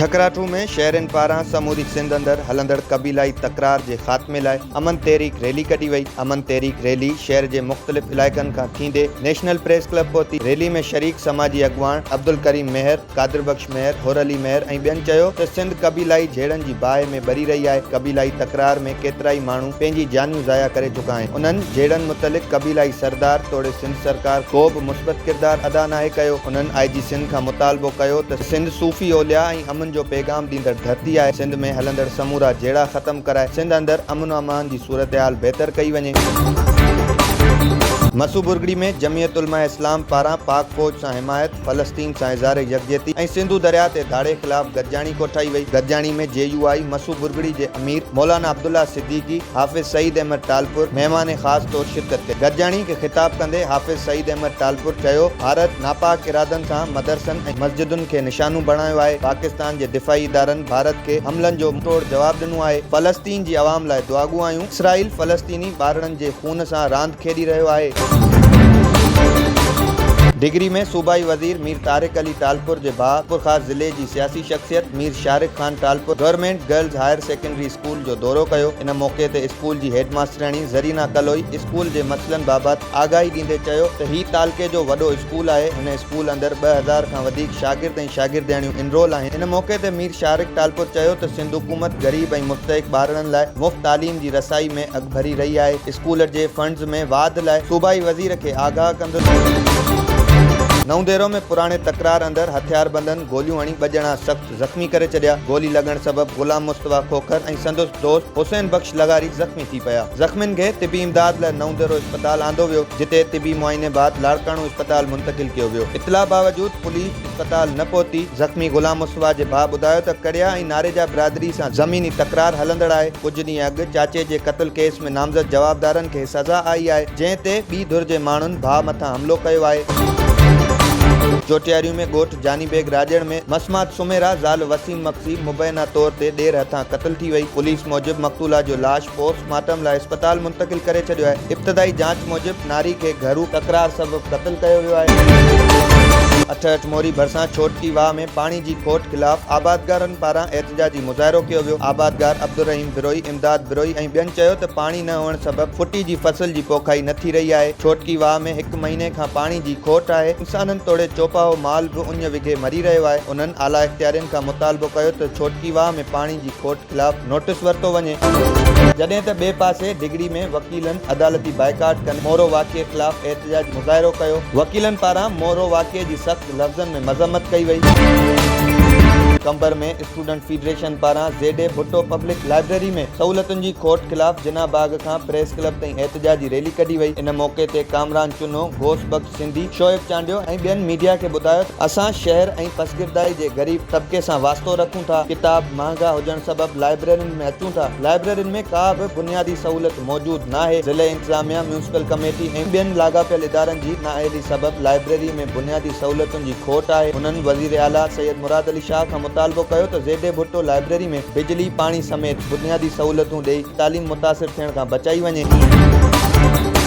ٺڪراٺو ۾ شهرين پاران سموري سنڌ اندر هلندڙ قبيلائي تڪرار جي خاتمي لاء امن تحريڪ ريلي ڪڍي وئي. امن تحريڪ ريلي شهر جي مختلف علائقن کان ٿيندي نيشنل پريس ڪلب پهتي. ريلي ۾ شريڪ سماجي اڳواڻ عبدالڪريم مهر، قادر بخش مهر، حر علي مهر ۽ ٻين چيو ته سنڌ قبيلائي جهيڙن جي باهه ۾ ٻري رهي آهي، قبيلائي تڪرار ۾ ڪيترائي ماڻهو پنهنجي جانيون ضايع ڪري چڪا آهن، انهن جهيڙن متعلق قبيلائي سردار توڙي سنڌ سرڪار ڪو به مثبت ڪردار ادا ناهي ڪيو، انهن آء جي سنڌ کان مطالبو ڪيو ته سنڌ صوفي اولياء ۽ امن جو پيغام ڏيندڙ ڌرتي آهي، سنڌ ۾ هلندڙ سمورا جهيڙا ختم ڪرائي سنڌ اندر امن و امان جي صورتحال بهتر ڪئي وڃي. مسو ڀرڳڙي ۾ جمعيت علماء اسلام پاران پاڪ فوج سان حمايت، فلسطين سان اظهار يڪجهتي ۽ سنڌو درياء تي ڌاڙي خلاف گڏجاڻي ڪوٺائي وئي. گڏجاڻي ۾ جي يو آء مسو ڀرڳڙي جي امير مولانا عبدالله صديقي، حافظ سعيد احمد ٽالپر مهمان خاص طور شرڪت ڪئي. گڏجاڻي کي خطاب ڪندي حافظ سعيد احمد ٽالپر چيو ڀارت ناپاڪ ارادن سان مدرسن ۽ مسجدن کي نشانو بڻايو آهي، پاڪستان جي دفاعي ادارن ڀارت کي حملن جو منهن ٽوڙ جواب ڏنو آهي، فلسطين جي عوام لاء دعاگو آهيون، اسرائيل فلسطيني ٻارڙن جي خون سان راند کيڏي رهيو آهي. ڊگري ۾ صوبائي وزير مير طارق علي ٽالپر جي ڀاء ميرپورخاص ضلعي جي سياسي شخصيت Mir Shariq Khan Talpur government girls higher secondary school جو دورو ڪيو. ان موقعي تي اسڪول جي هيڊ ماسترياڻي زرينا ڪلوئي اسڪول جي مسئلن بابت آگاهي ڏيندي چيو ته هي تعلقي جو وڏو اسڪول آهي، هن اسڪول اندر 2000 کان وڌيڪ شاگرد ۽ شاگردياڻيون انرول آهن. ان موقعي تي مير شارق ٽالپر چيو ته سنڌ حڪومت غريب ۽ مستحق ٻارڙن لاء مفت تعليم جي رسائي ۾ اڳڀري رهي آهي، اسڪول جي فنڊز ۾ واڌ لاء صوبائي وزير کي آگاهه ڪندس. نئون ديرو ۾ پراڻي تڪرار اندر هٿياربندن گوليون هڻي ٻه ڄڻا سخت زخمي ڪري ڇڏيا، گولي لڳڻ سبب غلام مصطفيٰ کوکر ۽ سندس دوست حسين بخش لغاري زخمي ٿي پيا، زخمين کي طبي امداد لاء نئون ديرو اسپتال آندو ويو، جتي طبي معائني بعد لاڙڪاڻو اسپتال منتقل ڪيو ويو، اطلاع باوجود پوليس اسپتال نه پهتي، زخمي غلام مصطفيٰ جي ڀاء ٻڌايو ته ڪڙيا ۽ ناريجا برادري سان زميني تڪرار هلندڙ آهي، ڪجهه ڏينهن اڳ چاچي جي قتل ڪيس ۾ نامزد جوابدارن کي سزا آئي آهي، جنهن تي ٻي ڌر جي ماڻهن ڀاء مٿان حملو ڪيو آهي. چوٽياريون ۾ ڳوٺ جاني بيگ راڄڙ ۾ مسمات سميرا زال وسيم مگسي مبينا طور تي ڏير هٿان قتل ٿي وئي، پوليس موجب مقتولا جو لاش پوسٽ مارٽم لاء اسپتال منتقل ڪري ڇڏيو آهي، ابتدائي جاچ موجب ناري کي گهرو تڪرار سبب قتل ڪيو ويو آهي. 68 موري ڀرسان ڇوٽڪي واهه ۾ پاڻي جي کوٽ خلاف آبادگارن پاران احتجاجي مظاهرو ڪيو ويو، آبادگار عبدالرحيم بروهي، امداد بروهي ۽ ٻين چيو ته پاڻي نه هئڻ سبب ڦٽي جي فصل جي پوکائي نه ٿي رهي آهي، ڇوٽڪي واهه ۾ هڪ مهيني کان پاڻي جي کوٽ آهي، انسانن توڙي چوپاهو مال به اڃ وگهي مري رهيو آهي، انهن اعليٰ اختيارين کان مطالبو ڪيو ته ڇوٽڪي واهه ۾ پاڻي جي کوٽ خلاف نوٽيس ورتو وڃي. جڏهن ته ٻئي پاسي ڊگهڙي ۾ وڪيلن عدالتي بائيڪاٽ ڪندي مورو واقعي خلاف احتجاجي مظاهرو ڪيو، وڪيلن پاران مورو واقعي جي سخت لفظن ۾ مذمت ڪئي وئي. قمبر ۾ اسٽوڊنٽ فيڊريشن پاران Z A Bhutto public library ۾ سهولتن جي کوٽ خلاف جناح باغ کان پريس ڪلب تائين احتجاجي ريلي ڪڍي وئي، ان موقعي تي ڪامران چنو، غوث بخش سنڌي، شعيب چانڊيو ۽ ٻين ميڊيا کي ٻڌايو ته اسان شهر ۽ پسگردائي جي غريب طبقي سان واسطو رکون ٿا، ڪتاب مهانگا هجڻ سبب لائبريرين ۾ اچون ٿا، لائبريرين ۾ ڪا به بنيادي سهولت موجود ناهي، ضلعي انتظاميا، ميونسپل ڪميٽي ۽ ٻين لاڳاپيل ادارن جي نااهلي سبب لائبريري ۾ بنيادي سهولتن جي کوٽ آهي، هنن وزيراعليٰ سيد مراد علي شاهه کان مطالبو ڪيو ته زيڊ اي ڀٽو لائبريري ۾ بجلي، پاڻي سميت بنيادي سهولتون ڏئي تعليم متاثر ٿيڻ کان بچائي وڃي.